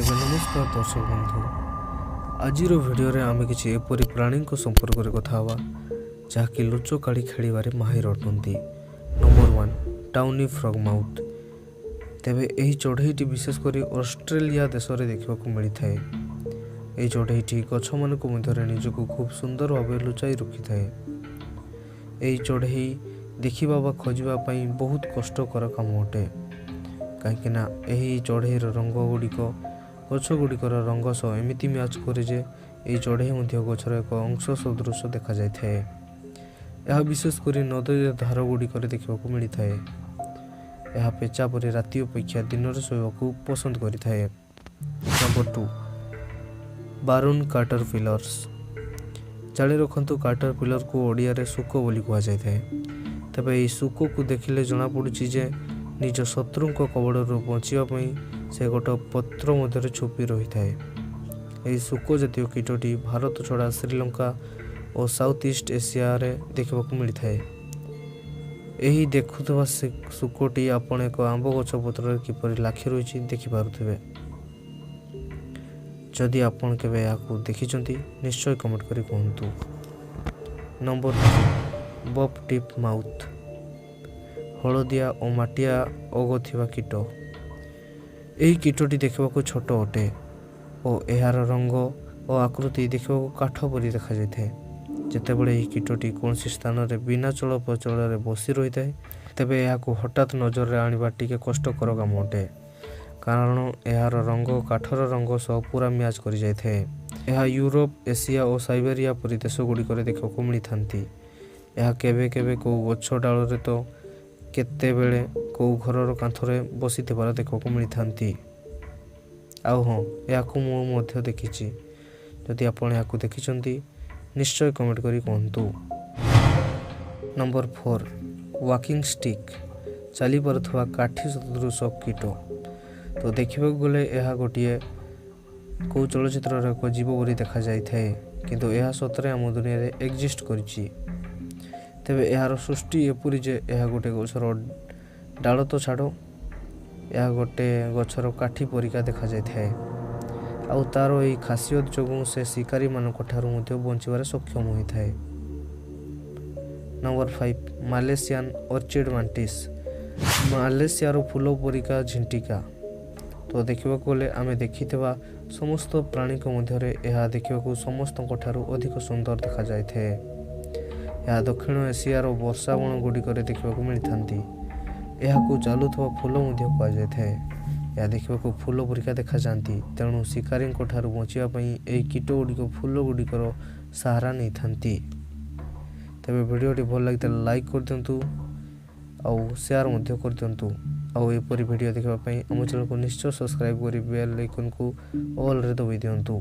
ତେବେ ନମସ୍କାର ଦର୍ଶକ ବନ୍ଧୁ, ଆଜିର ଭିଡ଼ିଓରେ ଆମେ କିଛି ଏପରି ପ୍ରାଣୀଙ୍କ ସମ୍ପର୍କରେ କଥା ହେବା, ଯାହାକି ଲୁଚକାଳି ଖେଳିବାରେ ମାହିର ଅଟନ୍ତି। ନମ୍ବର 1, ଟାଉନି ଫ୍ରଗମାଉଥ୍। ତେବେ ଏହି ଚଢ଼େଇଟି ବିଶେଷ କରି ଅଷ୍ଟ୍ରେଲିଆ ଦେଶରେ ଦେଖିବାକୁ ମିଳିଥାଏ। ଏହି ଚଢ଼େଇଟି ଗଛମାନଙ୍କ ମଧ୍ୟରେ ନିଜକୁ ଖୁବ୍ ସୁନ୍ଦର ଭାବେ ଲୁଚାଇ ରଖିଥାଏ। ଏହି ଚଢ଼େଇ ଦେଖିବା ବା ଖୋଜିବା ପାଇଁ ବହୁତ କଷ୍ଟକର କାମ ଅଟେ, କାହିଁକିନା ଏହି ଚଢ଼େଇର ରଙ୍ଗ ଗୁଡ଼ିକ ଗଛ ଗୁଡ଼ିକର ରଙ୍ଗ ସହ ଏମିତି ମ୍ୟାଚ୍ କରେ ଯେ ଏହି ଚଢ଼େଇ ମଧ୍ୟ ଗଛର ଏକ ଅଂଶ ସଦୃଶ ଦେଖାଯାଇଥାଏ। ଏହା ବିଶେଷ କରି ନଦୀର ଧାର ଗୁଡ଼ିକରେ ଦେଖିବାକୁ ମିଳିଥାଏ। ଏହା ପେଚା ପରି ରାତି ଅପେକ୍ଷା ଦିନରେ ଶୋଇବାକୁ ପସନ୍ଦ କରିଥାଏ। Number 2, ବାରୁନ୍ କାଟର pillars. ଜାଣି ରଖନ୍ତୁ, କାଟର ପିଲରକୁ ଓଡ଼ିଆରେ ଶୁକ ବୋଲି କୁହାଯାଇଥାଏ। ତେବେ ଏହି ଶୁକକୁ ଦେଖିଲେ ଜଣାପଡ଼ୁଛି ଯେ ନିଜ ଶତ୍ରୁଙ୍କ କବଳରୁ ବଞ୍ଚିବା ପାଇଁ ସେ ଗୋଟେ ପତ୍ର ମଧ୍ୟରେ ଛୁପି ରହିଥାଏ। ଏହି ଶୁକ ଜାତୀୟ କୀଟଟି ଭାରତ ଛଡ଼ା ଶ୍ରୀଲଙ୍କା ଓ ସାଉଥ ଇଷ୍ଟ ଏସିଆରେ ଦେଖିବାକୁ ମିଳିଥାଏ। ଏହି ଦେଖୁଥିବା ଶୁକଟି ଆପଣ ଏକ ଆମ୍ବ ଗଛ ପତ୍ରରେ କିପରି ଲାଖି ରହିଛି ଦେଖିପାରୁଥିବେ। ଯଦି ଆପଣ କେବେ ଏହାକୁ ଦେଖିଛନ୍ତି, ନିଶ୍ଚୟ କମେଣ୍ଟ କରି କୁହନ୍ତୁ। Number 3, Bob tip mouth. ହଳଦିଆ ଓ ମାଟିଆ ଅଗ ଥିବା କୀଟ। ଏହି କୀଟଟି ଦେଖିବାକୁ ଛୋଟ ଅଟେ ଓ ଏହାର ରଙ୍ଗ ଓ ଆକୃତି ଦେଖିବାକୁ କାଠ ପରି ଦେଖାଯାଇଥାଏ। ଯେତେବେଳେ ଏହି କୀଟଟି କୌଣସି ସ୍ଥାନରେ ବିନା ଚଳପ୍ରଚଳରେ ବସି ରହିଥାଏ, ତେବେ ଏହାକୁ ହଠାତ୍ ନଜରରେ ଆଣିବା ଟିକେ କଷ୍ଟକର କାମ ଅଟେ, କାରଣ ଏହାର ରଙ୍ଗ କାଠର ରଙ୍ଗ ସହ ପୁରା ମ୍ୟାଚ୍ କରିଯାଇଥାଏ। ଏହା ୟୁରୋପ, ଏସିଆ ଓ ସାଇବେରିଆ ପରି ଦେଶ ଗୁଡ଼ିକରେ ଦେଖିବାକୁ ମିଳିଥାନ୍ତି। ଏହା କେବେ କେବେ କେଉଁ ଗଛ ଡାଳରେ ତ କେତେବେଳେ କେଉଁ ଘରର କାନ୍ଥରେ ବସିଥିବାର ଦେଖିବାକୁ ମିଳିଥାନ୍ତି। ଆଉ ହଁ, ଏହାକୁ ମୁଁ ମଧ୍ୟ ଦେଖିଛି। ଯଦି ଆପଣ ଏହାକୁ ଦେଖିଛନ୍ତି, ନିଶ୍ଚୟ କମେଣ୍ଟ କରି କୁହନ୍ତୁ। Number 4, walking stick. ଚାଲିପାରୁଥିବା କାଠି ସଦୃଶ କୀଟ। ତ ଦେଖିବାକୁ ଗଲେ ଏହା ଗୋଟିଏ କେଉଁ ଚଳଚ୍ଚିତ୍ରର ଏକ ଜୀବ ପରି ଦେଖାଯାଇଥାଏ, କିନ୍ତୁ ଏହା ସତରେ ଆମ ଦୁନିଆରେ ଏକ୍ଜିଷ୍ଟ କରିଛି। ତେବେ ଏହାର ସୃଷ୍ଟି ଏପରି ଯେ ଏହା ଗୋଟେ ଗଛର ଡାଳ ତ ଛାଡ଼, ଏହା ଗୋଟେ ଗଛର କାଠି ପରିକା ଦେଖାଯାଇଥାଏ। ଆଉ ତା'ର ଏହି ଖାସିୟତ ଯୋଗୁଁ ସେ ଶିକାରୀମାନଙ୍କ ଠାରୁ ମଧ୍ୟ ବଞ୍ଚିବାରେ ସକ୍ଷମ ହୋଇଥାଏ। Number 5, Malaysian orchid mantis. ମାଲେସିଆର ଫୁଲ ପରିକା ଝିଣ୍ଟିକା। ତ ଦେଖିବାକୁ ଗଲେ ଆମେ ଦେଖିଥିବା ସମସ୍ତ ପ୍ରାଣୀଙ୍କ ମଧ୍ୟରେ ଏହା ଦେଖିବାକୁ ସମସ୍ତଙ୍କ ଠାରୁ ଅଧିକ ସୁନ୍ଦର ଦେଖାଯାଇଥାଏ। ଏହା ଦକ୍ଷିଣ ଏସିଆର ବର୍ଷା ବଣ ଗୁଡ଼ିକରେ ଦେଖିବାକୁ ମିଳିଥାନ୍ତି। ଏହାକୁ ଚାଲୁଥିବା ଫୁଲ ମଧ୍ୟ କୁହାଯାଇଥାଏ। ଏହା ଦେଖିବାକୁ ଫୁଲ ପରିକା ଦେଖାଯାଆନ୍ତି, ତେଣୁ ଶିକାରୀଙ୍କ ଠାରୁ ବଞ୍ଚିବା ପାଇଁ ଏହି କୀଟ ଗୁଡ଼ିକ ଫୁଲ ଗୁଡ଼ିକର ସାହାରା ନେଇଥାନ୍ତି। ତେବେ ଭିଡ଼ିଓଟି ଭଲ ଲାଗିଥିଲେ ଲାଇକ୍ କରିଦିଅନ୍ତୁ ଆଉ ସେୟାର ମଧ୍ୟ କରିଦିଅନ୍ତୁ। ଆଉ ଏପରି ଭିଡ଼ିଓ ଦେଖିବା ପାଇଁ ଆମ ଚ୍ୟାନେଲକୁ ନିଶ୍ଚୟ ସବସ୍କ୍ରାଇବ୍ କରି ବେଲ୍ ଆଇକନ୍କୁ ଅଲ୍ରେ ଦବାଇ ଦିଅନ୍ତୁ।